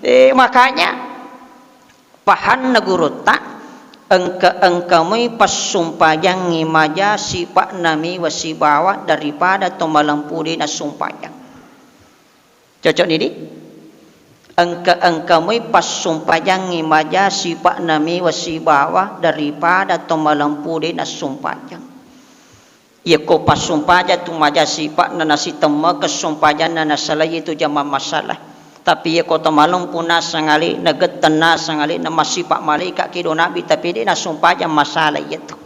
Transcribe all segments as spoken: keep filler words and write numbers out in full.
Eh, makanya pahanna gurutta, engka-engka moi passumpajangngi maja sipa'na mewa sibawa daripada to malempu de nassumpajang. Cocok ni, di? Engka-engka moi passumpajangngi maja sipa'na mewa sibawa daripada to malempu de nassumpajang. Iyako passumpajang tu maja sipa'na nasitemmekeng sumpajanna nasalai itu jama masalah. Tapi iyako to malempu nasang ale, nagetteng nasang ale, namasipa malaika kedo nabi, tapi de nasumpajang masalah iyatu.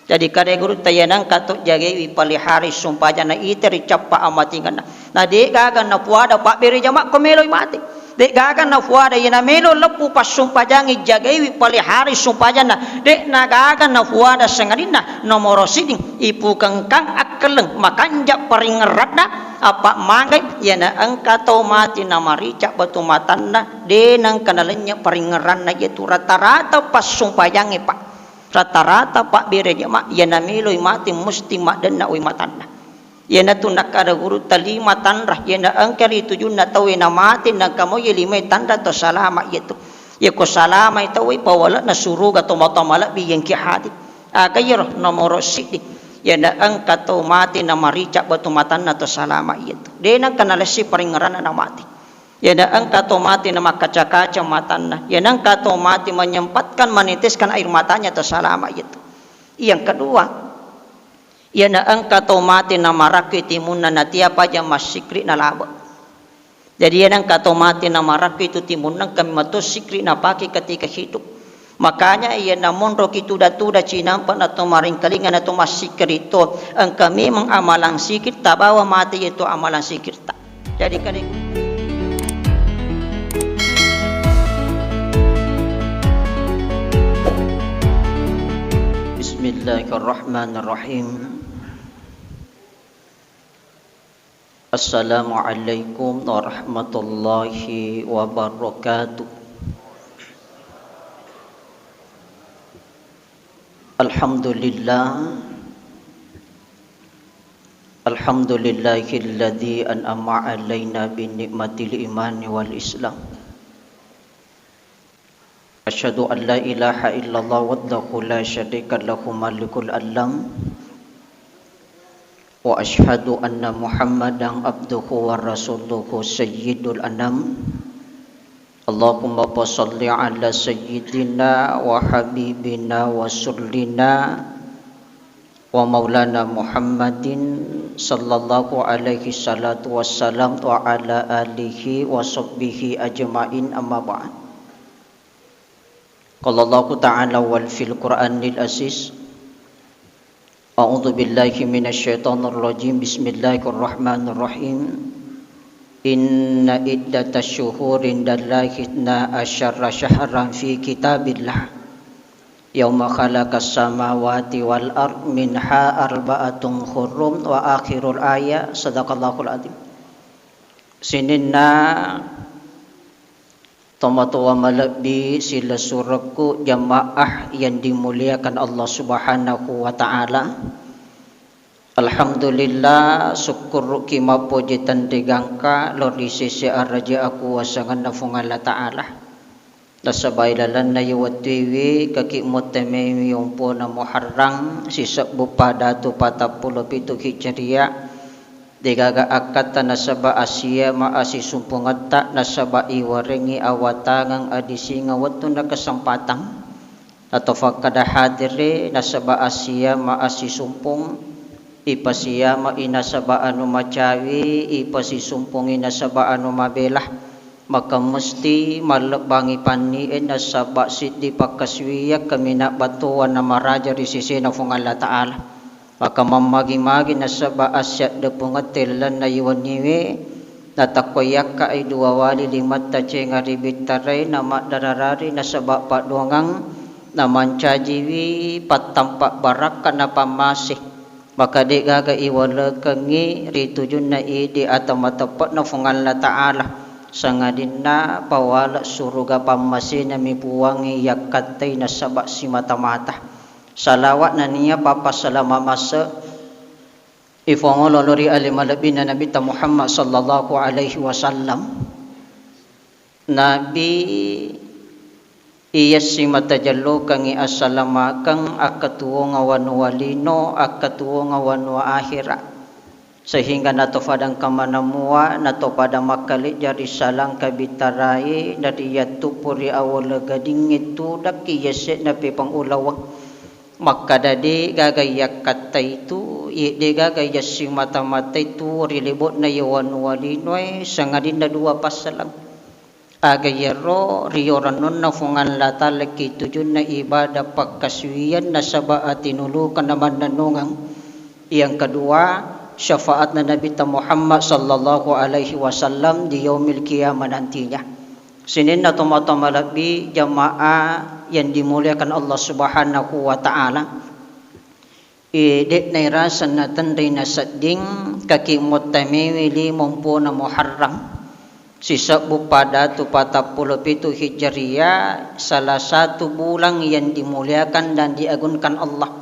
Jadi kade gurutta, iya nengka to jagaiwi palihari sumpajanna ite ricappa amatingenna. Na de gaga napuada pabbere jama ko meloi mate. De gaga nafuada, iyana melo leppu passumpajangngi jagaiwi palihari sumpajanna. De nagaga nafuada sangadinna nomoro sidding ipukengkang akkelleng makanja paringngeranna, apa magai iyana engka to mati namarica batu matanna, de nengka nalennye paringngeranna iyatu rata-rata passumpajangnge, Pak. Rata-rata pabbere jama iyana meloi mati musti maddenna oi matanna. Iyanatu nakkada gurutta lima tanra, iyana engka ri tujunna tauwe namate, nengka moi ye limae tanra to salama iyatu. Iyako salamai tauwe, pawale'na suruga to matoa malebbi yengki hadi. Aga iyaro nomoro siddi, iyana engka to mate namarica batu matanna to salama iyatu. De nengka nalessi paringngeranna namate. Iyana engka to mate namakkaca-kaca matanna. Iyana engka to mate menyempatkan meneteskan air matanya to salama iyatu. Yang kedua, iyana engka to mate namarakkui timunna natia paja massikri nalabe. Jadi iyana engka to mate namarakkui tu timunna, engka meto sikri napake ketika hidup. Makanya iyana monroki tuda-tuda cinampa na to maringkalinga na to massikri to, engka memang amalan sikir tabawa mate iyatu amalan sikirta. Jadi kade Bismillahirrahmanirrahim. Assalamualaikum warahmatullahi wabarakatuh. Alhamdulillah. Alhamdulillahilladzi an'ama alaina bi ni'matil imani wal islam. Asyhadu an la ilaha illallah wahdahu la syarika lahu malikul alam. Wa asyhadu anna Muhammadan abduhu wa rasuluhu sayyidul anam. Allahumma fa shalli ala sayyidina wa habibina wa rasulina wa maulana Muhammadin sallallahu alaihi salatu wassalam wa ala alihi wa sahbihi ajma'in, amma ba'd. Qala Allahu ta'ala wal fil Qur'anil aziz. A'udzu billahi minasy syaithanir rajim. Bismillahirrahmanirrahim. Inna iddatasy syuhuri indallahi itsna asyara syahran fi kitabillah. Yauma khalaqas samawati wal ard minha arba'atun hurum wa akhirul ayah. Sadaqallahul adzim. Sininna tomatoa malebbi silessurekku jamaah yang dimuliakan Allah Subhanahu wa Ta'ala. Alhamdulillah, sukkuruki mappoji tenri gangka lao ri sese araja akuwasangenna Fuang Allah Ta'ala. Nasaba ilalenna iye wettuiwi kaki muttemaiwi ompona Muharram sisebbu padatu patappulo pitu Hijriah. Degaga akkatta nasaba asia ma asisumpungetta nasaba iwarengngi awatangeng adisingeng wettunna kesempatang. Atau fakkada hadere nasaba asia ma asisumpung, ipasiama i nasaba anu macawi, ipasisumpungi nasaba anu mabela. Maka mesti mallebbangi panni'e nasaba siddi pakkasuwiyang kaminang battowa namaraja ri sesena Fuang Allah Ta'ala. Maka mammagi-magi nasaba assiddeppungette lalenna iwenniwe, natakko yakka'i dua wali limetta cenga ri bittarai namaddararari nasaba paddoangeng namancajiwi pattampa barakka napammase. Maka de'gaga iwalekengngi ri tujunna idi atau mateppe'na Fuang Allah Ta'ala, sangadinna pawale suruga pammasenami Puwangnge yakkattai nasaba simata-mata. Salawat nennia pappasalama masse ifongolo lao ri ale malebbina Nabitta Muhammad sallallahu alaihi wasallam. Nabi iyassi matajellokengngi assalamakeng akkatuwongeng wanua lino, akkatuwongeng wanua akhera. Sehingga nato fadang kamanamua, nato pada makkalejja ri salang kabitarae, nariyattuppu ri awal gadingnge tudakki yase'na pepang ulaweng. Makkada de gaga yakkattai tu, ye de gaga yassimata-matai tu ri lebo'na ye wanua linoe, sangadinna dua passaleng. Aga iyaro riyo rennunna Fuang Allah Ta'ala ki tujunna ibadah pakkasuwiang nasaba atinulukeng namannennungeng. Yang kedua, syafaatna Nabitta Muhammad sallallahu alaihi wasallam di yaumil qiyamah nantinya. Sininna tomatoa malebbi jamaah yang dimuliakan Allah Subhanahu wa Ta'ala. E, de'na iraseng natenri nasedding kaki muttamewi lima mpona Muharram. Sisebbu pada tu patappulo pitu Hijriah, salah satu bulan yang dimuliakan dan diagungkan Allah.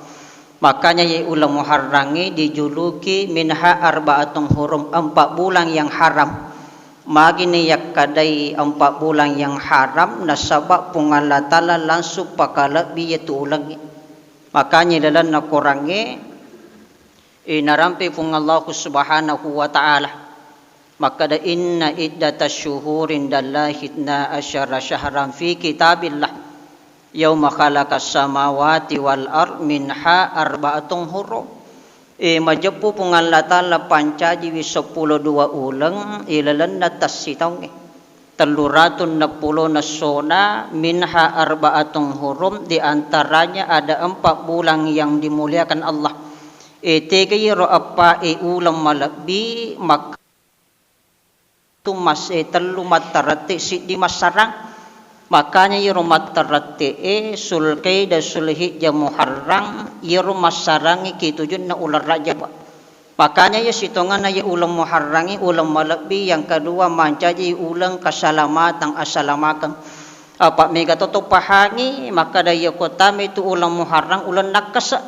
Makanya ye uleng Muharrangnge dijuluki minha arba'atun hurum, empat bulan yang haram. Magini yakkadai empat bulan yang haram, nasaba Puang Allah Ta'ala langsung pakalebbi yetu ulengnge. Makanya lalenna Korangnge, e, narampe Puang Allahu Subhanahu wa Ta'ala makkada, "Inna iddatasyuhuri indallahi itsna asyara syahran fi kitabillah, yauma khalaqas samawati wal ard minha arba'atun hurum." E, majeppu Puang Allah Ta'ala pancajiwi seppulo dua uleng ilalenna tassitaungnge. Tellu ratu enneng pulo nessona, minha arba'atun hurum, di antaranya ada empat bulan yang dimuliakan Allah. E, tega iyaro eppa e uleng malebbi, mak-, tu mas-, e, tellu mattarette siddi massarang. Makanya iyaro mattarette e, Sulqaidah, Sulhijjah, Muharram, iyaro massarangnge ki tujunna uleng Rajab. Makanya iya sitongenna iya uleng Muharrangngi uleng malebbi, yang kedua mancaji uleng kasalamatang, asalamakeng. Apa mega to to pahangi makkada iya ko tama itu uleng Muharrang uleng nakkese.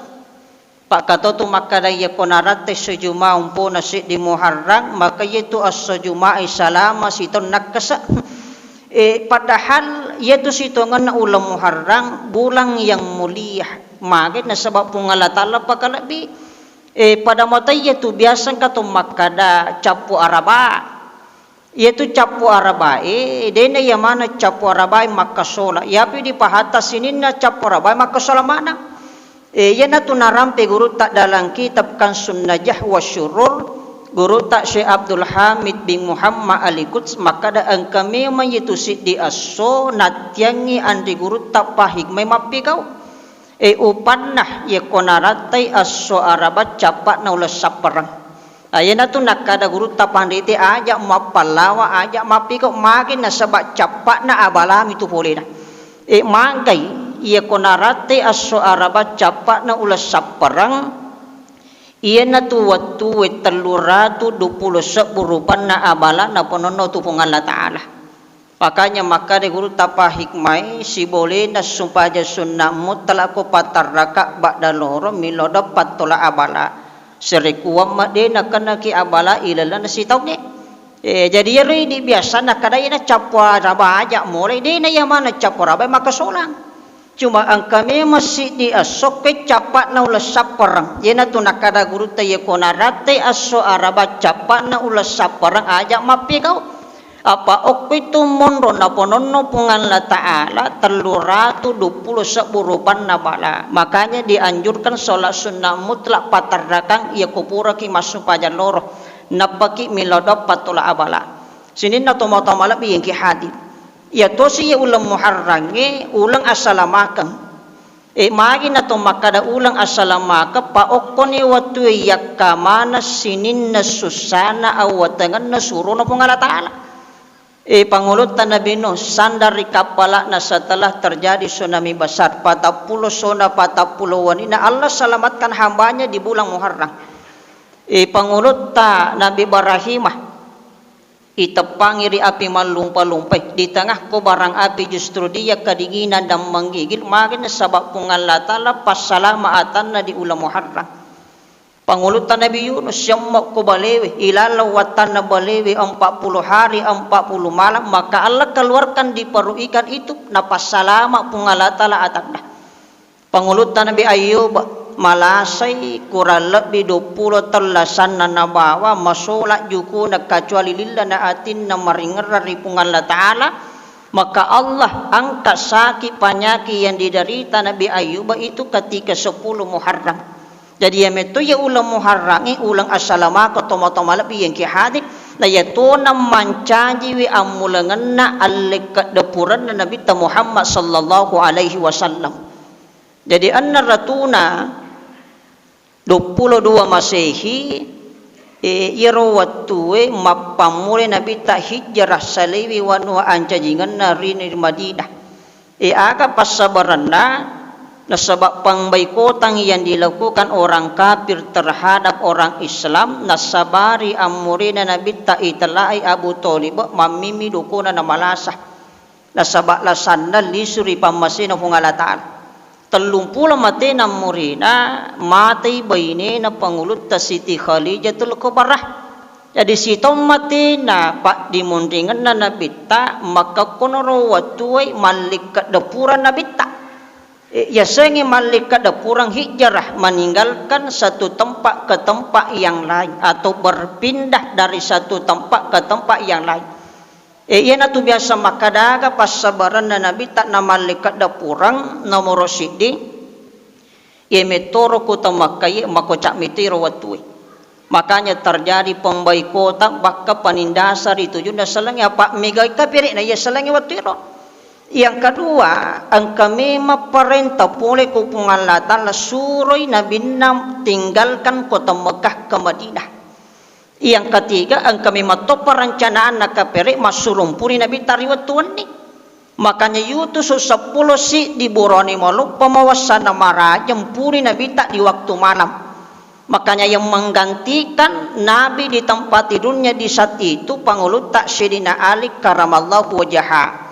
Pakkato tu makkada iya ko naratte sejuma umpona seddi Muharrang, maka iya tu esso Juma'i salama sitaung nakkese. E, padahal iya tu sitongenna uleng Muharrang bulan yang mulia. Mage nasaba Puang Allah Ta'ala pakalebbi. E, pada matoiya tu biasa engka to makkada cappu araba. Iyatu cappu arabae, dena iya maneng cappu arabae makkasola. Iyapi dipahatta sininna cappu arabae makkasola maneng. E, iyanatu narampe gurutta dalam kitab Kansun Najah wa Syurur, gurutta Syekh Abdul Hamid bin Muhammad Al-Quds makkada engka memang itu siddi esso nattiangi anri gurutta pahikmai mappigau. E, upanna, yekko narattai esso Araba cappa'na uleng sappereng. A, iyanatu nakkada gurutta panrite, aja mappallawa, aja mappigau, magi nasaba cappa'na abalami tu polena. E, magai, yekko narattai esso Araba cappa'na uleng sappereng, iyanatu wettue tellu ratu duappulo sebbu rupanna abala napononno tu Puang Allah Ta'ala. Makanya makkada gurutta pahikmai, sibolena sumpaja sunna mutlak ko patarraka badda loro, milo deppa tola abala. Serekuamma de nakennaki abala ilalenna sitaungnge. E, jadi iyaro idi biasa nakkada iyana cappu araba aja mulai, dena iya maneng cappu araba makkasolang. Cuma engka memang siddi esso okkoe cappa'na uleng sappereng. Iyanatu nakkada gurutta, yekko narattai esso Araba cappa'na uleng sappereng aja mappigau. Apa okkoe tu monro napononno Puang Allah Ta'ala tellu ratu duappulo sebbu rupanna bala. Makanya dianjurkan sholat sunnah mutlak patarrakang yekko puraki massumpajang loro. Nappaki milo deppa tola abala. Sininna tomatoa malebbi engki hadir. Iyatosi iya uleng Muharrangnge, uleng assalamakeng. E, magi nato makkada uleng assalamakeng, pa okkoni wettue yakkamana sininna sussana awatengenna surona Puang Allah Ta'ala. E, pangulutta Nabi Nuh sandar ri kappala'na setelah terjadi tsunami besar, patappulo sona patappulo wenina Allah selamatkan hambanya di bulan Muharram. E, pangulutta Nabi Ibrahimah iteppangi ri api mallumpa-lumpai. Di tengah ko barang api justru dia kedinginan dan menggigil, magi nasaba Puang Allah Ta'ala passalama atanna di uleng Muharram. Pangulutta Nabi Yunus, siamma ko balewe, ilaleng wattanna balewe empat puluh hari, empat puluh malam, maka Allah keluarkan di perut ikan itu, napassalama Puang Allah Ta'ala atanna. Pangulutta Nabi Ayyub, malasai kurang lebbi dua puluh tellasanna nabawa, masola jukuna kecuali lillana atinna maringerra ri Puang Allah Ta'ala, maka Allah angkat sakit penyakit yang diderita Nabi Ayyub itu ketika sepuluh Muharram. Jadi, iya metto iya uleng Muharrangnge, uleng assalamaka tomatoa malebbi engki hadir, na iya tona mancajiwi ammulengenna allekkeddepurenna Nabitta Muhammad sallallahu alaihi wasallam. Jadi, enna ratuna duappulo dua Masehi, e, iyaro wettue mappammulai Nabitta hijrah saliwi wanua ancajingenna ri, ri Madinah. E, aga passabarenna? Nasaba pambaikotang yang dilakukan orang kafir terhadap orang Islam, nasabari ammurina Nabitta itellai Abu Thalib, mammimi dukuna namalasa. Nasaba lasanna lisu ri pammasena Puang Allah Ta'ala. Tellumpulo matena ammurina, matei bainena Pangulutta Siti Khalijatul Kubarah. Jadi, sitaung matena paddimunringenna Nabitta, makkekkonaro wettué mallikkeddeppureng Nabitta. E, yasengnge mallikkeddeppureng hijrah, meninggalkan satu tempat ke tempat yang lain atau berpindah dari satu tempat ke tempat yang lain. E, iyanatu biasa makkadaga passabarenna Nabitta namallikkeddeppureng nomoro siddi. Iye mettoro kota Makkah iye makocak metoi ro wettué. Makanya terjadi pembaikotang, bahkan penindasa ri tujunna sellengnge, apa megai kapere'na iya sellengnge wettuéro. Yang kedua, engka memang parenta pole ko Puang Allah Ta'ala suroi nabinna tinggalkan kota Mekah ke Madinah. Yang ketiga, engka memang to perencanaanna kapere massurumpuni Nabitta ri wettu wenni. Makanya yutusu seppulo siddi burane maloppa mawessana maraja mpuni Nabitta di waktu malam. Makanya yang menggantikan Nabi di tempat tidurnya di saat itu Pangulutta Sayyidina Ali karamallahu wajaha.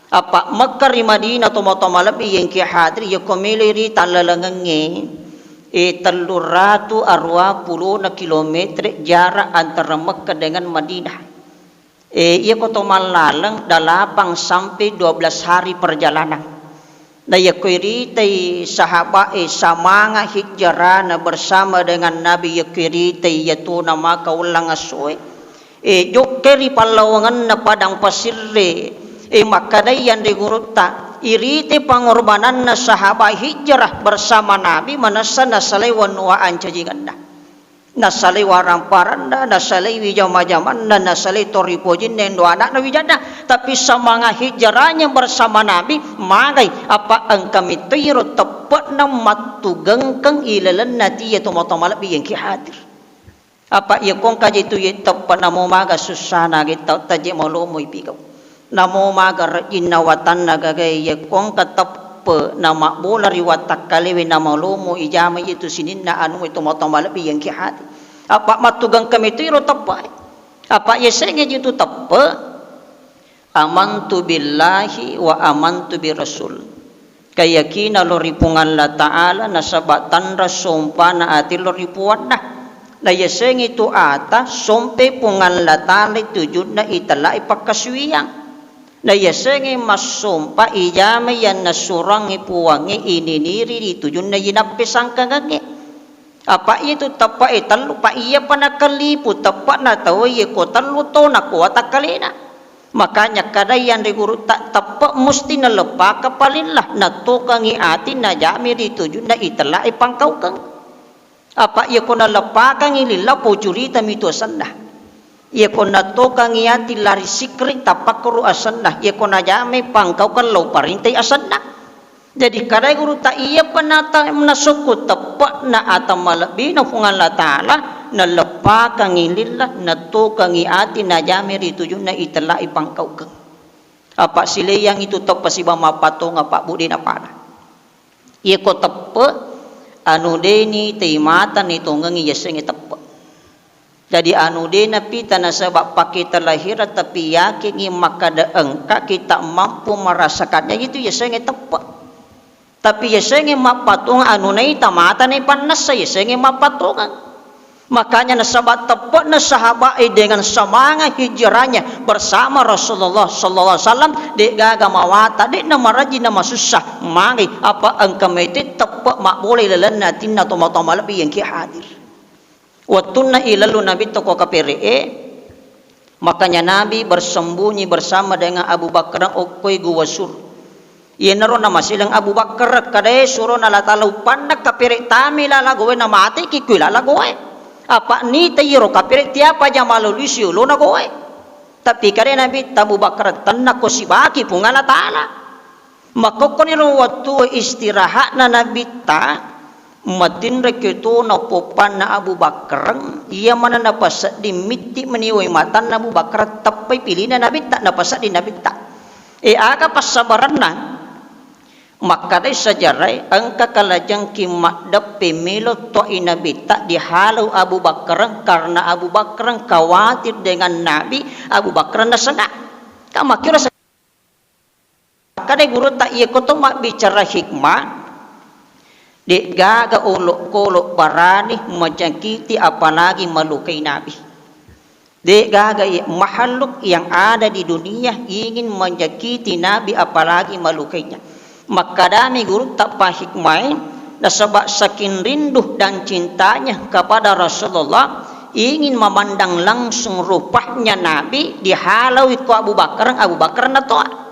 Apa Mekka ri Madinah tomatoa malebbi yengki hadri yako melo ri tallalengengnge, e, tellung ratu aruwa pulona kilometer jarak antara Mekka dengan Madinah. E, iyako to mallaleng delapan sampai dua belas hari perjalanan. Na iyako iritai sahabat e samanga hijrana bersama dengan Nabi, iyako iritai iyatona maka ullang essoe. E, jokkai ri pallawangenna padang pasirre, e, makkadai yanre gurutta, irite pangorbananna sahabat hijrah bersama Nabi manessa nasalai wanua ancajingenna. Nasalai warang paranna, nasalai wijama-jamanna, nasalai toripojinna, endo anakna wijanna. Tapi semangat hijrahnya bersama Nabi, magai apa engka metoi ro teppe'na mattugengkeng ilalenna tiya tomatoa malebbi yengki hadir. Apa iya kongka je tu ye teppa namo maga sussana ge tau taje malomo ipigau. Namo maga rejinna watanna gagae ye kongka teppe na mabbola ri watakkalewe na malomo ijama ye tu sininna anu e tomatoa malebbi yengki hati. Apa mattugengka metu iro teppe. Apa yesenge je tu teppe. Amantu billahi wa amantu bi rasul. Kayakina lo ri Puang Allah Ta'ala nasaba tanra sompana ati lo ri puanna. Na yasengngi tu ata sompe Puang Allah Ta'ala tujunna itellai pakkasuwiyang. Na yasengngi massompa ijama yang nasurangngi puangnge ininiri ri tujunna inappe sangkangengnge. Apa iya tu teppa e tellu, pa iya pa nakallipu teppa na tau ye ko tellu to na ko watakkalena. Makanya kadai yanre gurutta teppe musti naleppaka palilla, natokangi ati najami ri tujunna itellai pangkaukeng. Apa iya ko naleppakangi lilla pocurita mitu asenna. Iya ko natokangi ati lari sikri tapakkuru asenna. Iya ko najami pangkaukeng lau parintai asenna. Jadi kadai gurutta iya pa nata-, nasukku teppe'na ata malebbina Puang Allah Ta'ala, naleppakangi lilla, natokangi ati najami ri tujunna itellai pangkaukeng. Apa sileang itu teppa siba mappatongeng apa bude napada. Iya ko teppe, anu deni tei mata ni tongengi yasengnge teppe. Jadi anu de napita nasaba pake talahirang tapi yakingngi makkada engka kita mampu merasakannya itu yasengnge teppe. Tapi yasengnge mappatongeng anu naita mata naipannessa yasengnge mappatongeng. Makanya nasaba teppe'na sahaba'i dengan semangat hijrahnya bersama Rasulullah sallallahu alaihi wasallam, de' gaga mawata, de' namarajji namasussa, magi apa engka mete teppe' mabbole lalenna atinna tomatoa malebbi yang ki hadir. Wettunna ilallu Nabitta ko kapere'e, makanya Nabi bersembunyi bersama dengan Abu Bakar okkoi Gua Sur. Iyanaro namaseleng Abu Bakar, kadae surona Allah Ta'ala uppanna kapere' tami lala goe, namateki kui lala goe. Apa nita iyaro kapere' tiapa aja malolisi ulona goe. Tapi kadae Nabitta, Abu Bakar, tennako sibaki Puang Allah Ta'ala. Makkokkoniro wettu istirahatna Nabitta, matinreki tona poppanna Abu Bakar, iya mana napasedding mitti meni wai matanna Abu Bakar, teppai pilina Nabitta, napasedding Nabitta. E, aga passabarenna? Makkadai sejarah, engka kalajengki maddeppe melo toi Nabitta dihalau Abu Bakar karena Abu Bakar khawatir dengan Nabi, Abu Bakar nasenga. Ka makkiro Kada gurutta, iya koto mabbicara hikmah, de'gaga olokolo barani menyakiti apalagi malukai Nabi. De'gaga i-, makhluk yang ada di dunia ingin menyakiti Nabi apalagi malukainya. Makkadami gurutta pahikmae, nasaba saking rindu dan cintanya kepada Rasulullah, ingin memandang langsung rupanya Nabi, dihalaui ko Abu Bakar, Abu Bakar natoa.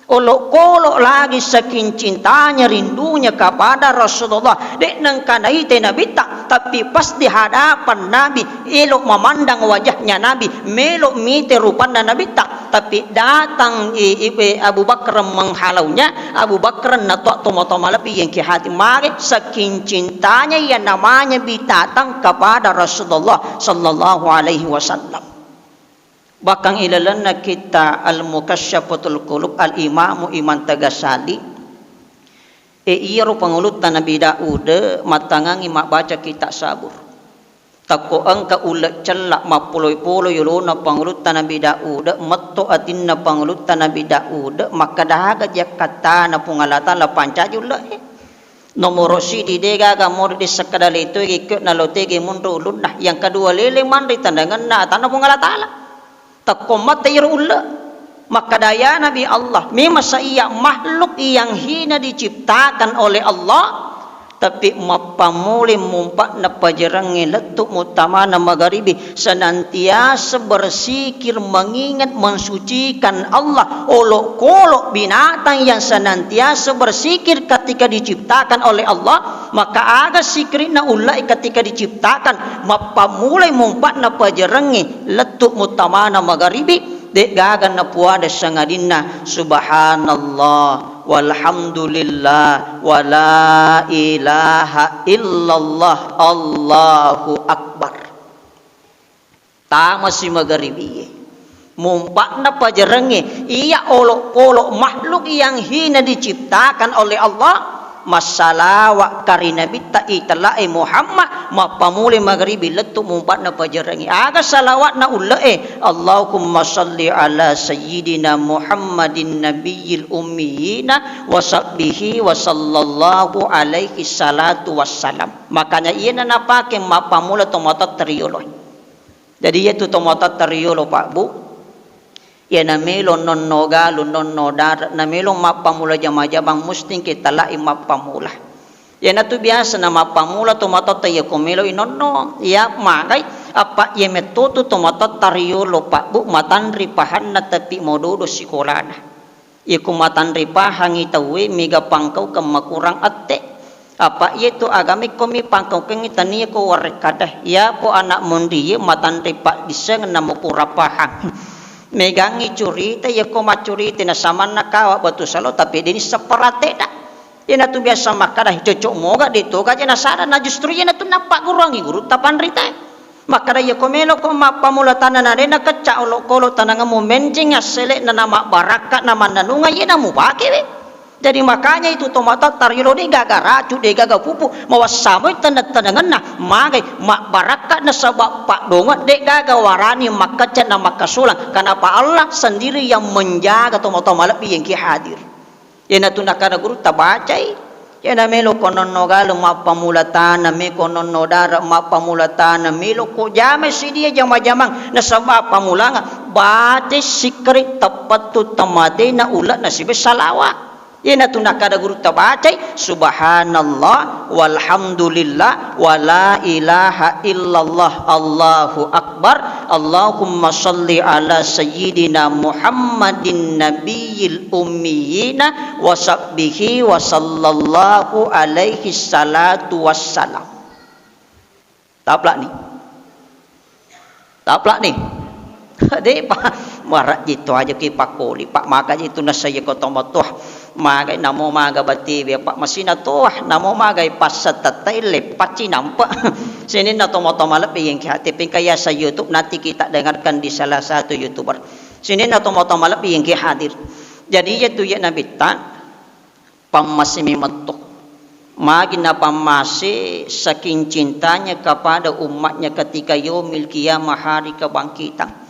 Olokolo lagi saking cintanya, rindunya kepada Rasulullah. De' nengka naite Nabitta, tapi pas di hadapan Nabi, elo memandang wajahnya Nabi, melo mite rupanna Nabitta. Tapi datang i-, i-, Abu Bakar menghalaunya, Abu Bakar natoa tomatoa malebbi yang ki hati mage, saking cintanya yang namanya binatang kepada Rasulullah sallallahu alaihi wasallam. Bahkan ilalenna kitta Al-Mukasyafatul Qulub, Al-Imamu Imam Taghazali, e, iyaro pangulutta Nabi Daud, mattangangi mabbaca kitta Sabur. Takko engka ulle cella mappoloi-poloi yolona pangulutta Nabi Daud, metto atinna pangulutta Nabi Daud, makkadaga jakkattana Puang Allah Ta'ala pancaji ulle e. Nomoro sidi, de'gaga mori disseng kada letoi gekko nalotege munro ulunna. Yang kedua, lele manri tandangenna atanna Puang Allah Ta'ala. Takko mate iro ulle. Makkada, ya Nabi Allah, memang saiya makhluk yang hina diciptakan oleh Allah, tapi mappamule mumpa'na pajerengnge lettu muttamana magaribi, senantiasa bersikir, mengingat, mensucikan Allah. Olokolo binatang yang senantiasa bersikir ketika diciptakan oleh Allah, maka aga sikirna ulle ketika diciptakan, mappamulai mumpa'na pajerengnge lettu muttamana magaribi, de'gaga napuada sangadinna subhanallah, walhamdulillah, wala ilaha illallah, Allahu Akbar. Tamasi magaribie. Mumpa'na pajerengnge, iya olokolo makhluk yang hina diciptakan oleh Allah, massalawa ka ri Nabitta itella'e Muhammad, mappamulai magaribi lettu mumpa'na pajerengnge. Aga salawatna ulle'e? Allahumma salli ala sayyidina Muhammadin nabiyil ummiyina wa sahbihi wa sallallahu alaihi salatu wassalam. Makanya iyana napake mappamula tomatoatta riyolo. Jadi, iyatu tomatoatta riyolo, Pak, Bu, iya namelo nonno galung, nonno dare', namelo mappamula jama-jamang, musti engka tala'i mappamula. Iyanatu biasa na mappamula tomatoatta iya ko melo inonno, iya magai, apa iya mettotu tomatoatta riyolo, Pak, Bu, matanri pahanna tapi mododo sikolana. Iyako matanre pahangngi tauwe, mega pangkaukeng makurang ette. Apa iyatu agama ikkomi pangkaukengngi taniako warekkada. Iyapo ana' monrie matanre paddissengeng namo kurang pahang. Megangngi curita, iyako maccurita nasamanna kawa batu salo, tapi deni sepparattedda. Iyanatu biasa makkada, cocok moga, de toga je nasada, na justru iyanatu nappagguruangngi gurutta panritae. Makkada, iyako meloko mappammula tanana de nakecca olokolo tanangemmu, menjeng assele'na namabbarakka namannanunga iyena mupakewe. Jadi makanya itu tomatoatta riolo de gaga racu, de gaga pupu, mawassamoi taneng-tanengenna, magai mabbarakka nasaba paddongeng, de gaga warani makkecca na makkasolang. Kenapa? Allah sendiri yang menjaga tomatoa malebbi yang ki hadir. Iyanatu nakkada gurutta, bacai. Iyana melo ko nonno galung mappamula taneng, me ko nonno dare mappamula taneng, melo ko jama sidia jama-jamang nasaba pammulanga bate sikkari teppettu temmatena ule'na sibe salawa. Iyana tu nakkada gurutta bacai, "Subhanallah, walhamdulillah, wala ilaha illallah, Allahu Akbar, Allahumma salli ala sayyidina Muhammadin nabiyil ummiyina wa sahbihi wa sallallahu alaihi salatu wassalam." Taplak ni. Taplak ni. De'pa. Marajji to aja ki pakoli, Pak, maka ji tu nasaya ko tomo toa. Magai namo maga batiwi, Pak, masina toa, namo magai passa tettai leppa cinampa. Sininna tomo tomo lebbi yang ki hati pingka ya sa YouTube nanti kita dengarkan di salah satu YouTuber. Sininna tomo tomo lebbi yang ki hadir. Jadi ya tu ya Nabitta. Pammase memetto. Magi napammase saking cintanya kepada umatnya ketika yaumil qiyamah, hari kebangkitan.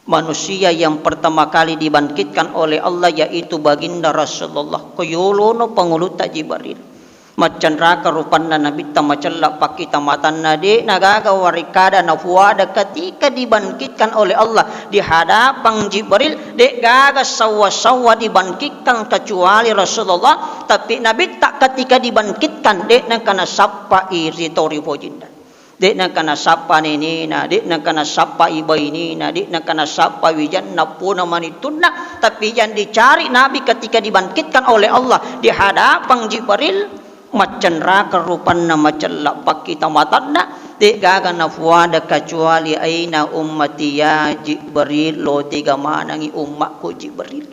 Manusia yang pertama kali dibangkitkan oleh Allah yaitu baginda Rasulullah. Ko yolono pangulutta Jibril. Maccanraka rupanna Nabitta, macella pakkita matanna, de'na gaga warekkada nafuada ketika dibangkitkan oleh Allah di hadapan Jibril, de'gaga sawwa-sawwa dibangkitkan kecuali Rasulullah, tapi Nabitta ketika dibangkitkan, de'nengka nasappai ri tau ripojinna. De'nengka nasappa nenena, de'nengka nasappai bainena, de'nengka nasappa wijanna pona manittunna, tapi yang dicari Nabi ketika dibangkitkan oleh Allah di hadapan Jibril, maccenraka rupanna, macella pakkita matanna, de'gaga nafuada kecuali aina ummati ya Jibril, lo tega manengi ummakku Jibril.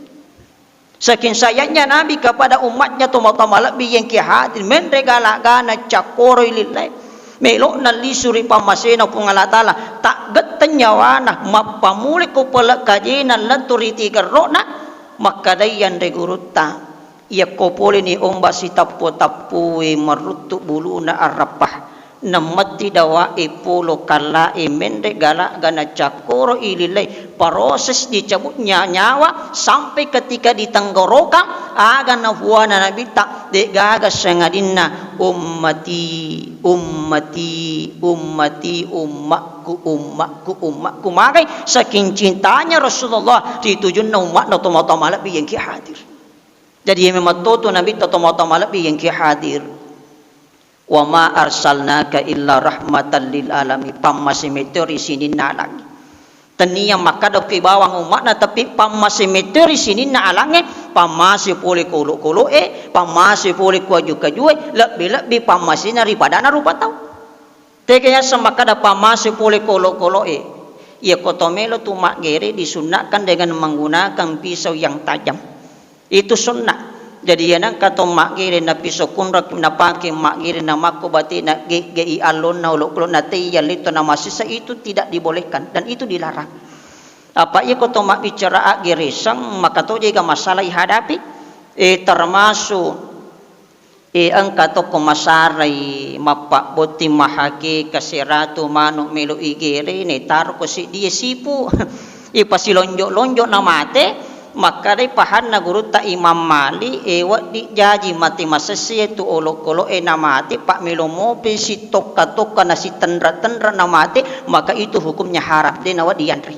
Saking sayangnya Nabi kepada umatnya, tomatoa malebbi yengki hadir, menre galagana cakkoroi lillae, melo'na lisu ri pammasena Puang Allah Ta'ala, taggetteng nyawana, mappamule ko pole kajena lettu ri tigerro'na, makkedai anre gurutta, yakko poleni omba sitappo-tappue maruttu buluna arrappa. Nammetti dawa'e polo kalla'e menre gala'ga nacakkoro ilillai, proses dicabutnya nyawa sampai ketika di tenggorokan, aga nafuana Nabitta, de'gaga sangadinna ummati, ummati, ummati, ummakku, ummakku, ummakku. Magai saking cintanya Rasulullah ri tujunna ummakna tomatoa malebbi yengki hadir. Jadi memang toto Nabitta tomatoa malebbi yengki hadir. "Wa ma arsalnaka illa rahmatan lil alamin." Pammase metto ri sininna alangnge. Tennia makkada ki bawang umma'na, tapi pammase metto ri sininna alangnge, pammase pole ko olo-kolo'e, pammase pole ko aju-kajue, lebbi-lebbi pammasena ri padana rupa tau. Tega yaseng makkada pammase pole ko olo-kolo'e. Iya ko to melo tu maggere disunnakkan dengan menggunakan pisau yang tajam. Itu sunnah. Jadi, iya nengka to maggere na piso kunrak napake maggere na makko batena ge-, gei allonna olokolo na tei yallitto na masessa, itu tidak dibolehkan dan itu dilarang. Apa iya ko to mabbicara aggeresang, maka to jega masalah ihadapi, eh, termasuk, eh, engka to ko masarai mappabbotting mahakeka seratu manu melo igere, ne taro ko siddie sipu. Ipasilonjo-lonjo na mate, makkedai pahanna gurutta Imam Malik, e, wedding jaji mate masesse tu olokolo'e na mate, pa melo mopi sitokka-tokka na sitenra-tenra na mate, maka itu hukumnya haram, de nawedding yanre.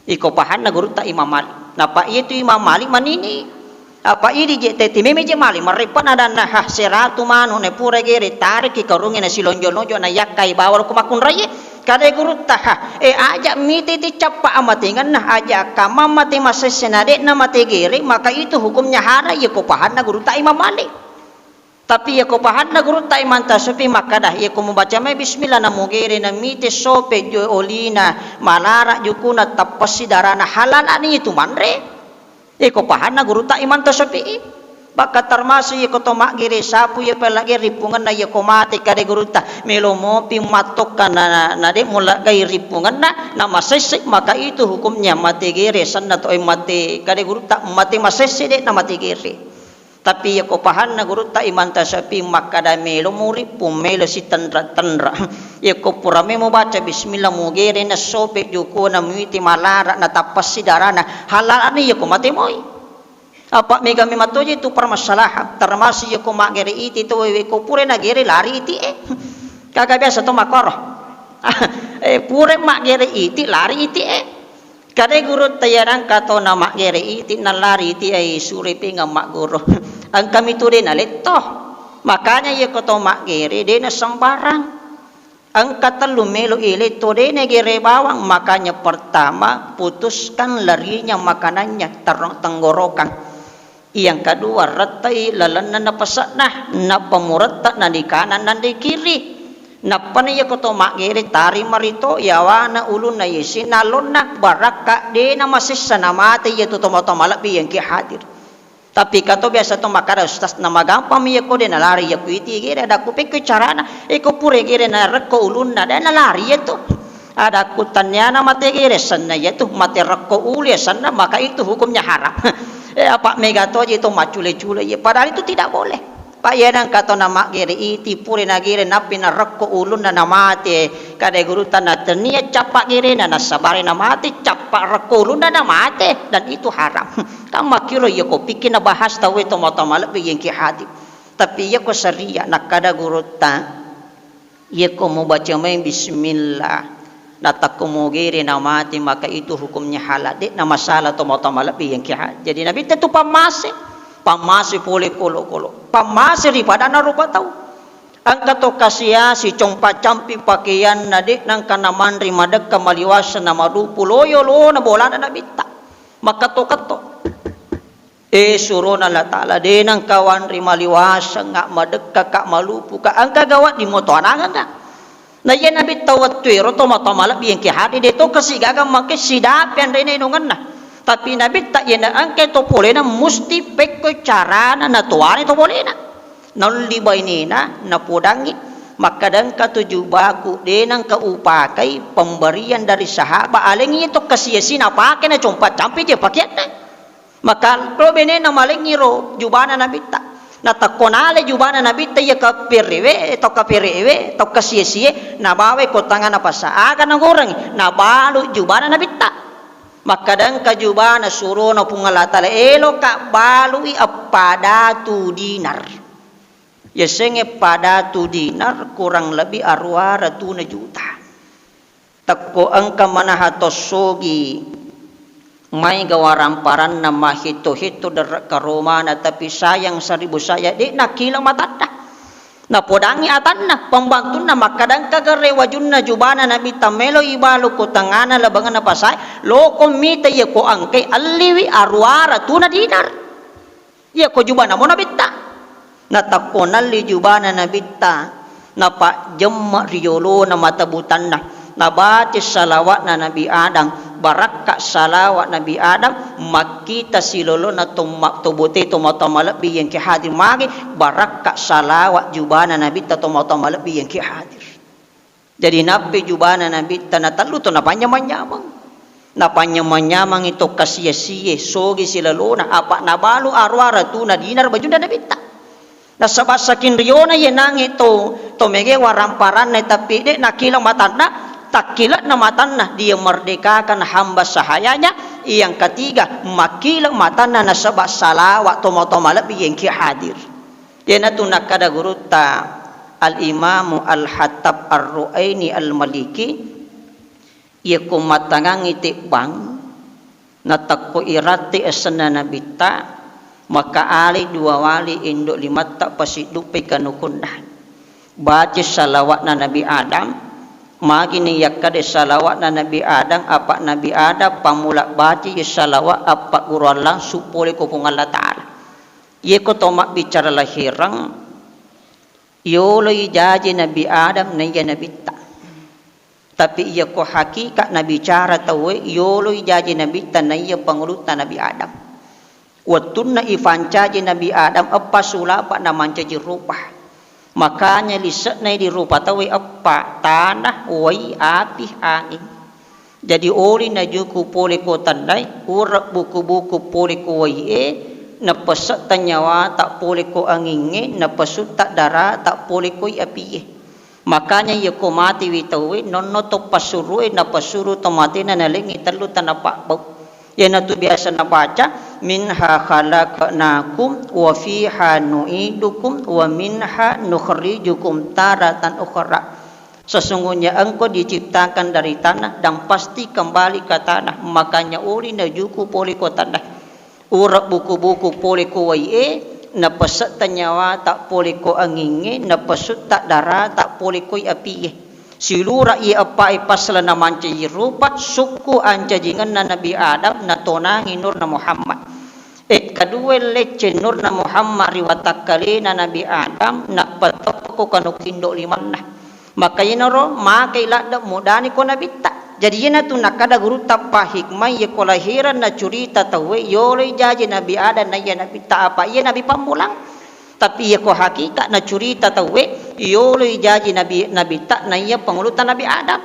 Iko pahanna gurutta Imam Malik. Napa iya tu Imam Malik manini. Apa idi je teti meme je mali, marreppa nadanna, ha, seratu manu ne pura gere, tareki karunge na silonjo-lonjo na yakkai bawang ko makkunraie. Kade gurutta, ha, e, aja miti ti cappa amatengenna, aja kamma mate masesse na de'na mate gere, maka itu hukumnya haram, iya ko pahanna gurutta Imam Malik. Tapi iya ko pahanna gurutta Imam Tasyafi'i makkada, iya ko mubaca mai bismillah na mugere na mite sope jo olina, malara jukuna, tappassi darana, halalani itu manre. Iko pahanna gurutta Imam Tasyafi'i. Bakka termasuk iko to maggere sapu iya pelagge ripungenna iya ko mate kade gurutta. Melo mopi mattokka na, na, na de mulaggai ripungenna, na masesse, maka itu hukumnya mate gere sanna to, eh, mate kade gurutta, mate masesse de na mate gere. Tapi iya ko pahanna gurutta Imam Tasyafi'i makkada melo murippung, melo sitenra-tenra. Iya ko pura memo baca bismillah mugere na sope jukuna muiti malara na tappassi darana. Halalani iya ko mate moi. Apa mega memang toje tu permasalahan, termasuk yako maggere iti to wewe ko pura nagere lari iti e. Kaga biasa to makoro. Eh, pura maggere iti lari iti e. Kade guru tayarang kato na maggere iti na lari iti e sure penga magguru. Engka mitu de na letto. Makanya yako to maggere de na sembarang. Engka tellu melo ile to de na gere bawang, makanya pertama putuskan larinya makanannya, ter-, tenggorokan. Yang kedua, rettai lalenna na pesekna, nappa muretta na di kanan na di kiri. Nappani yako to maggere tari marito yawana ulunna yesi na lonna barakka de na masessa na mate yatu to mata malebbi yang ki hadir. Tapi kato biasa to makkada, "Ustaz, na magampang mi yako de na lari yako iti gere." Adakku, "Pekko carana?" "Eko pura gere na rekko ulunna de na lari yatu." Adakku, "Tanniana mate gere senna yatu, mate rekko ulu ya senna, maka itu hukumnya haram." Eh, apa mega toje to macule-cule ye. Padahal itu tidak boleh. Pak, iya nang kato na maggere iti pura na gere nappi na rekko ulunna na mate. Kade guru tana tenia cappa gere na nasabare na mate, cappa rekko ulunna na mate, dan itu haram. Kan makkiro iya ko pikir na bahas tau e to mata malebbi yang ki hadir. Tapi iya ko syariat nakkada gurutta, iya ko mubaca mai bismillah, natakko mugere na mati, maka itu hukumnya halal. De na masalah to mata malebbi yang ki hadir. Jadi Nabi tentu pammase, pammase pole kolo-kolo, pammase ri padana rupa tau. Engka to kasiasi compa campi pakeanna de nangka na manre madekka maliwasa na marupu loyo lona bolana Nabitta. Makkato-kato. Eh, surona Allah Ta'ala, de nengka wanre maliwaseng, nga madekka ka, malupu ka, engka gawa di moto anangan ka. Na iya Nabitta wettu ero to mata malebbi yang ki hadir, de to kasi gaga make sidapi anrena inunganna. Tapi Nabitta iya na engka to polena musti pekko carana na tuane to polena. Naulli bainena, napodangi, makkadangka tu jubaku de nengka upakai pemberian dari sahabat, alengi to kasiasi napake na compa campi je pakeanna. Maka ro benena malengngi ro jubana Nabitta. Natakko nale jubana Nabitta iya kaperewe, tau kaperewe, tau kasie-sie, nabawai ko tangana pasa. Aga nagorengngi? Nabalu jubana Nabitta. Makkadangka jubana surona Puang Allah Ta'ala, eloka balui eppa datu dinar. Yasengnge eppa datu dinar kurang lebih aruwa ratuna juta. Tekko engka manaha tossogi maega waramparanna mahitto-hitto derre karomana, tapi sayang saribu saya, de nakkileng matanna. Napodangi atanna, pembantunna, makkada engka gare wajunna jubana Nabitta melo ibalu ko tengana labengenna pasae, loko mita iya ko engkai, elliwi aruwa ratuna dinar. Iya ko jubana mo Nabitta. Natakko nalli jubana Nabitta, napajjemme ri yolona mata butanna, nabaca salawatna Nabi Adam, barakka salawat Nabi Adam, makkita silolona to ma-, to bote to mata malebbi yang ki hadir magi, barakka salawat jubana Nabitta to mata malebbi yang ki hadir. Jadi nappi jubana Nabitta natellu to napanyameng-nyameng. Napanyameng-nyamengi to kasie-sie, sogi silalona, apa nabalu aruwa ratuna dinar bajunna Nabitta. Nasaba saking riona ye nangi to, to mege waramparanna, tapi de nakkileng matanna, takkilekna matanna, dia merdekakan hamba sahayanya. Yang ketiga, makkileng matanna nasaba salawat to mata malebbi yang ki hadir. Iyanatu nakkada gurutta Al-Imamu Al-Hattab Ar-Ruaini Al-Maliki, iya ko mattangangngi tebbang, natakko iratti esenna Nabitta, maka alai dua wali indo limatta pasidduppe kanukunna. Baca salawatna Nabi Adam, magini yakkada salawatna Nabi Adam, apa Nabi Adam pammula baca iya salawat, appagguru langsung pole ko Puang Allah Ta'ala. Iyako to mabbicara lahireng, yoloi jaji Nabi Adam naiya Nabitta. Tapi iyako hakika nabicara tauwe, yoloi jaji Nabitta naiya pangulutta Nabi Adam. Wettunna ifancaji Nabi Adam eppa sulapa namancaji rupa. Makanya lise'na di rupa tauwe eppa, tanah, wai, api, angin. Jadi oli najuku pole ko tandai, urep buku-buku pole ko wai'e, napesetta nyawata pole ko angingnge, napesutta darata pole ko apie. Makanya iya ko matiwi tauwe, nonno to passuru'e napasuru to matena nalengngi tellu tana pabbau. Iyanatu biasa nabaca, "Minha khalaqnakum wa fiha nu'idukum wa minha nukhrijukum taratan ukhra." Sesungguhnya engkau diciptakan dari tanah dan pasti kembali ke tanah. Makanya uli najuku pole ko tanah. Ura buku-buku pole ko wai'e, napasetta nyawata pole ko angingnge, napasutta darata pole ko apie. Silura iye eppa'e passala namancaji rupa, sukku ancajingenna Nabi Adam natonangi nurna Muhammad. E, kadua lecce nurna Muhammad ri watakkalena Nabi Adam, nappa teppa ko kanuku indo limanna. Maka iyanaro makai ladde mudani ko nabitta. Jadi iyanatu nakkada gurutta pahikmai, iya ko lahiran nacurita tauwe, yoloi jaji Nabi Adam naiya nabitta, apa iya nabi pammulang. Tapi iya ko hakika nacurita tauwe, yoloi jaji nabi, nabitta naiya pangulutta Nabi Adam.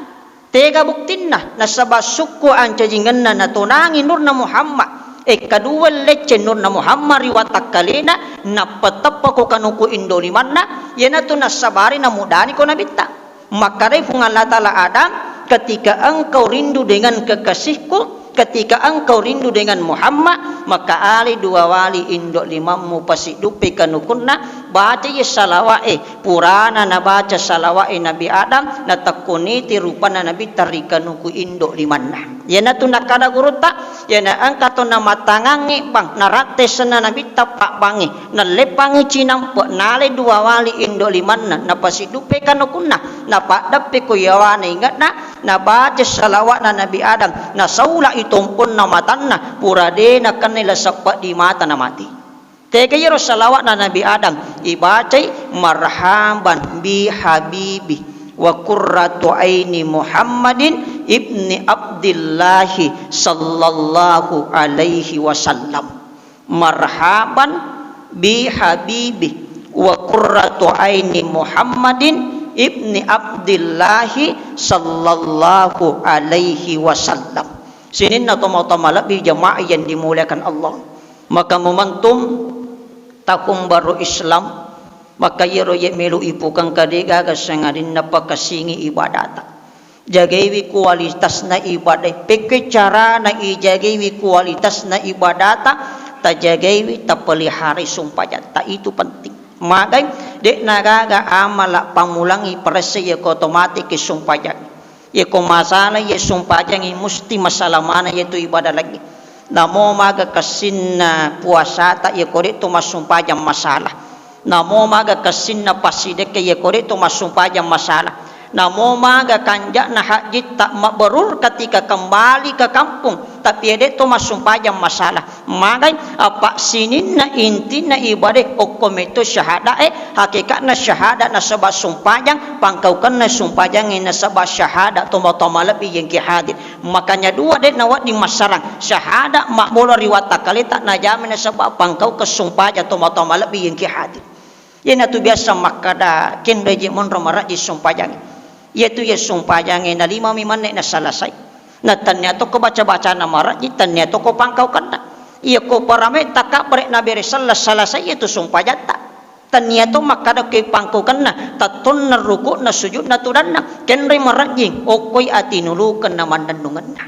Tega buktinna? Nasaba sukku ancajingenna natonangi nurna Muhammad. E, kadua lecce nurna Muhammad ri watakkalena, nappa teppa ko kanuku indo limanna, iyanatu nassabari namudani ko nabitta. Makkedai Puang Allah Ta'ala Adam, "Ketika engkau rindu dengan kekasihku, ketika engkau rindu dengan Muhammad, maka ale dua wali indo limammu pasidduppe kanukunna, baca ye salawa'e." Purana nabaca salawa'e Nabi Adam, natekkuniti rupanna Nabitta ri kanuku indo limanna. Iyanatu nakkada gurutta, iyana engka to namatangangnge bang, naratte senna Nabitta pabbangnge, nalleppangngi cinampe, nale dua wali indo limanna, napasidduppe kanukunna, napaddeppe ko yawana inge'na, nabaca salawa'na Nabi Adam, nasaula'i tomponna matanna, pura de nakennai la seppeddi mata namati. Tega iyaro salawa'na Nabi Adam, ibacai, "Marhaban bi habibi wa qurratu aini Muhammadin ibni Abdillahi sallallahu alaihi wasallam." Marhaban bi habibi wa qurratu aini Muhammadin ibni Abdillahi sallallahu alaihi wasallam. Sininna tomatoa malebbi jamaah yang dimuliakan Allah. Maka momentum tahun baru Islam, maka iyaro ye melo ipukang kade gaga sangadinna pakasingi ibadata. Jagaiwi kualitasna ibadah. Pekke carana ijagaiwi kualitasna ibadata, tajagaiwi, tapeliharai sumpajatta. Itu penting. Magai, de'na gaga amala pamulangi paresse yako otomatis sumpajang. Yako masalah ye sumpajangi musti masalah mana yatu ibadah lagi. Namo maga kessinna puasata yako de to massumpajang masalah. Namo maga kessinna passidekke yako de to massumpajang masalah. Namo maga kanja'na hajjitta mabrur ketika kembali ke kampung, tapi de to massumpajang masalah. Magai, apa sininna intinna ibadah okko meto syahada e, hakikatna syahada nasaba sumpajang, pangkaukenna sumpajangnge nasaba syahada tomatoa malebbi yengki hadir. Makanya dua de nawedding massarang, syahada mabbola ri watakkaleta najami nasaba pangkaukeng sumpajang tomatoa malebbi yengki hadir. Iyanatu biasa makkada, kenreji monro marajji sumpajangnge. Iyatu iya sumpajangnge nalimami manne nasalasai. Na tannia tokko baca-bacana marajji, tannia tokko pangkaukenna. Iyako parame takabbere nabere sella salasai iyatu sumpajatta. Tannia to makkada ke pangkaukenna, tattonna ruku'na sujudna tudanna. Kenre marajji, okkoi atinulukenna mannennungenna.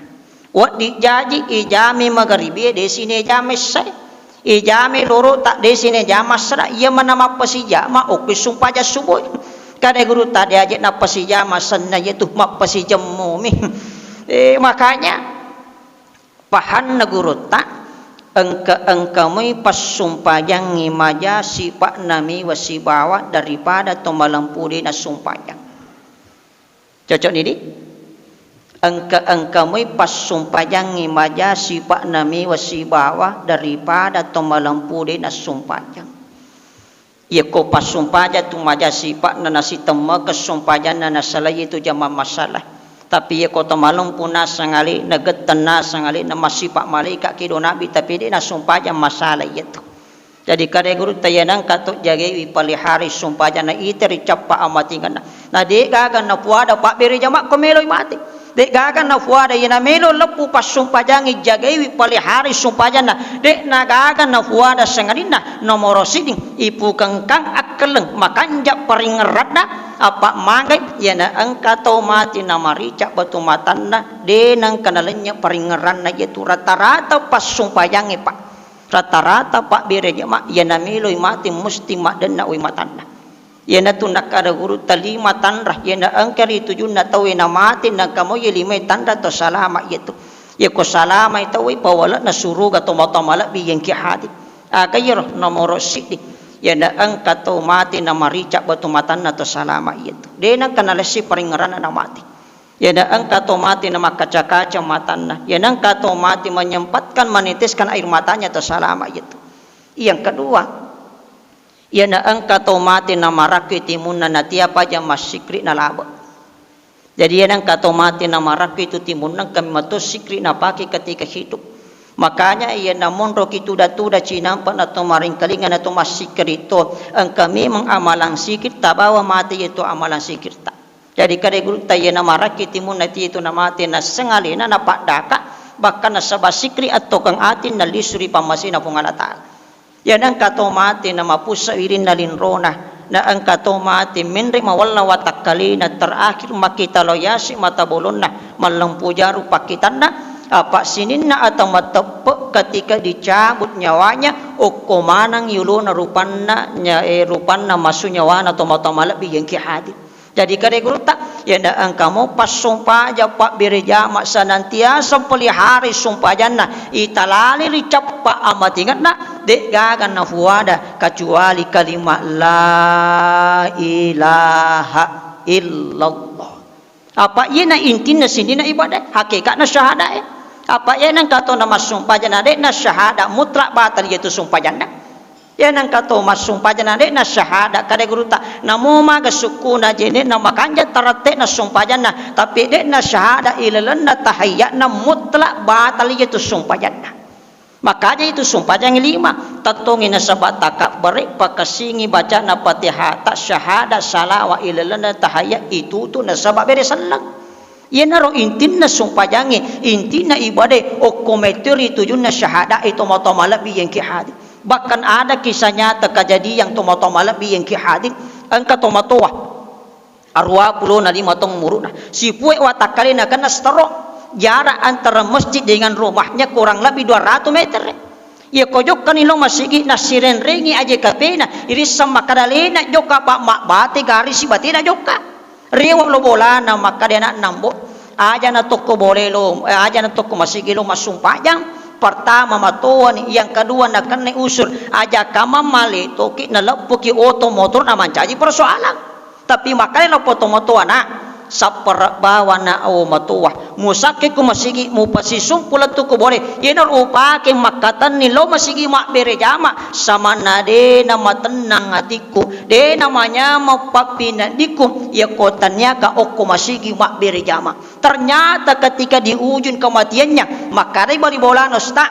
Wedding jaji ijami magaribie, de sine jama essae. Ijami lorota, de sine jama assara. Iya mana mappasijama okko sumpajang subuh. Kada gurutta de aje nappasijama senna yatu mappasijemmomi. Eh, makanya pahanna gurutta, engka-engka moi passumpajangngi maja sipa'na miwa sibawa daripada to malempu de nassumpajang. Cocok ni, Dik? Engka-engka moi passumpajangngi maja sipa'na miwa sibawa daripada to malempu de nassumpajang. Yako passumpajang tu maja sipa'na nasitemmekeng sumpajanna nasalai tu jama masalah. Tapi yako to malempu nasang ale, nagetteng nasang ale, na massipa malaika kedo nabi, tapi de nassumpajang masalah iyatu. Jadi kada gurutta, iya nengka to jagaiwi paliharai sumpajanna ita ri cappa amatingenna. Na de gaga nafuada pabbere jama ko meloi mate. De gaga nafuada iya namelo leppu passumpajangngi jagaiwi paliharai sumpajanna. De na gaga nafuada sangadinna nomoro siding ipukengkang akkeleng makanja paringngeranna apa magai iya na engka to mate namarica batu matanna de nengka nalennye paringngeranna iyatu rata-rata passumpajangnge, Pak. Rata-rata pabbere jama, iyana meloi mate musti maddenna wai matanna. Iyanatu nakkada gurutta lima tanra, iyana engka ri tujunna tauwe namate, nangka moye limae tanra to salama iyatu. Iyako salamai tauwe, pawale'na suruga tomatoa malebbi iyengki hadir. Aga iyaro nomoro siddi? Iyana engka to mate namarica batu matanna to salama iyatu. De nengka nalessi paringngeranna namate. Iyana engka to mate namakkaca-kaca matanna. Iyana engka to mate menyempatkan meneteskan air matanya to salama iyatu. Yang kedua, iyana engka to mate namarakkui timunna natia paja massikri nalabe. Jadi iyana engka to mate namarakkui tu timunna engka meto sikri napake ketika hidup. Makanya iyana monroki tuda-tuda cinampa na to maringkalinga na to massikri to, engka memang amalang sikir tabawa mate iyatu amalang sikirta. Jadi kada gurutta iyana marakki timunna ti itu namate nasseng alena napaddaka, bahkan nasaba sikri attokeng ati nalisuri pammasena Puang Allah Ta'ala. Iyana engka to mate namapussa wirinna linrona, na engka to mate menre mawella watakkalena, terakhir makkita lo yasi mata bolonna, mallempu jaru pakkitanna, apa sininna atau mateppe ketika dicabut nyawanya, okko maneng yulona rupanna, nya-, eh, rupanna masu nyawana tomatoa malebbi iyengki hadir. Jadi kade gurutta, iyana engka mo passumpajang pabbere jama senantiasa pelihara sumpajanna, italali ri cappa amatingenna, de gaga nafuada kecuali kalimat la ilaha illallah. Apa iyana intinna sininna ibadah, hakikatna syahadae. Apa iyana engka to namassumpajang na de na syahada mutlak batal iyatu sumpajanna. Iyana engka to massumpajang na de na syahada kade gurutta. Namo maga sukkuna jene na makanja taratte na sumpajanna, tapi de na syahada ilalenna tahayyatna mutlak batal iyatu sumpajanna. Makanya itu sumpajang lima, tettongi nasaba takabbere, pakasingi bacana Fatihata, syahada, salawa ilalenna tahayya itutu nasaba bere selleng. Iyanaro intinna sumpajangnge, intinna ibadae, okko metto ri tujunna syahadae tomatoa malebbi iyengki hadir. Bahkan ada kisah nyata kejadian tomatoa malebbi iyengki hadir, engka tomatoa aruwa pulona lima taung umuru'na. Sipue watakkalena kena stroke. Jarak antara masjid dengan rumahnya kurang lebih dua ratus meter. Iya ko jokkani lo masigi nassirenrengi aje kapena, irisseng makkada lena jokka pa mabbate garisi batena jokka. Rewe lo bolana makkada ana'na, Mbo, aja na tokko bole lo, eh, aja na tokko masigi lo massumpajang. Pertama matoani, yang kedua nakenna usur, aja kamang male toki naleppuki oto motor na mancaji persoalan. Tapi makkeda loppo tomatoa, Nak, sappere bawana o matoa. Musakke ku masigi, mupasisumpu lettu ku bole. Iyanaro upake makkatenni lo masigi mabbere jama, samanna de na matennang atikku, de na manyameng pappineddiku, iyako tanniaka okko masigi mabbere jama. Ternyata ketika di ujung kematiannya, makkedai bali bolana, Ustaz,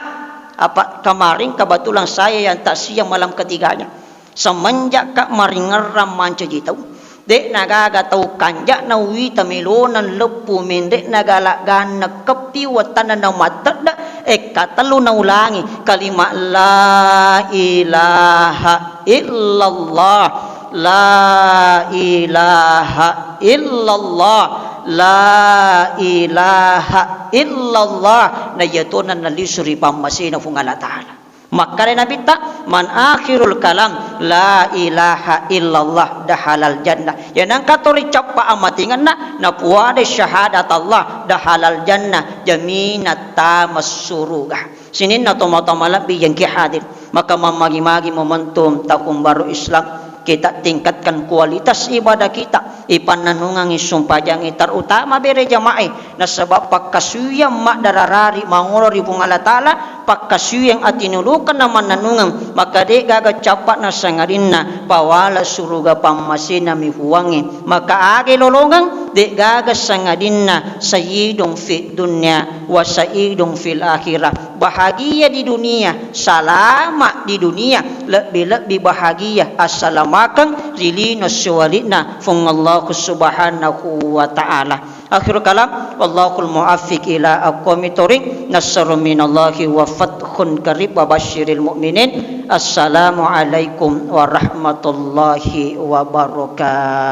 apa kemarin kebetulan saya yang taksiah malam ketiganya. Semenjak ka maringerrang mancaji tau, de'na gaga tau kanja'na uwita melona leppu, menre'na gala ganneng keppi wettanna na mattedde, ekka tellu naulangi kalimat la ilaha illallah, la ilaha illallah, la ilaha illallah. Na iyatona nalisuri pammasena Puang Allah Ta'ala. Makkeda Nabitta, "Man akhirul kalam la ilaha illallah dahalal jannah." Iya nengka to ricappa amatingenna, napuadai syahadat Allah dahalal jannah, jaminan tama suruga. Sininna tomatoa malebbi engki hadir, maka mammagi-magi momentum tahun baru Islam, kita tingkatkan kualitas ibadah kita, ipannanungangi sumpajangnge, terutama bere jamaah, nasaba pakkasuwiyang maddararari mangolo ri Puang Allah Ta'ala, pakkasuwiyang atinulukenna mannanungeng, maka de'gaga cappa'na sangadinna pawala suruga pammasenami Puangnge. Maka aga lolongeng, de'gaga sangadinna sayyidun fid dunya wa sayyidun fil akhirah. Bahagia di dunia, salama di dunia, lebbi-lebbi bahagia assalamakeng ri lino siwali'na Puang Allahu Subhanahu wa Ta'ala. Akhirul kalam, wallahul muwaffiq ila aqwamit thoriq, nasrun minallahi wa fathun qarib wa basyiril mu'minin. Assalamualaikum warahmatullahi wabarakatuh.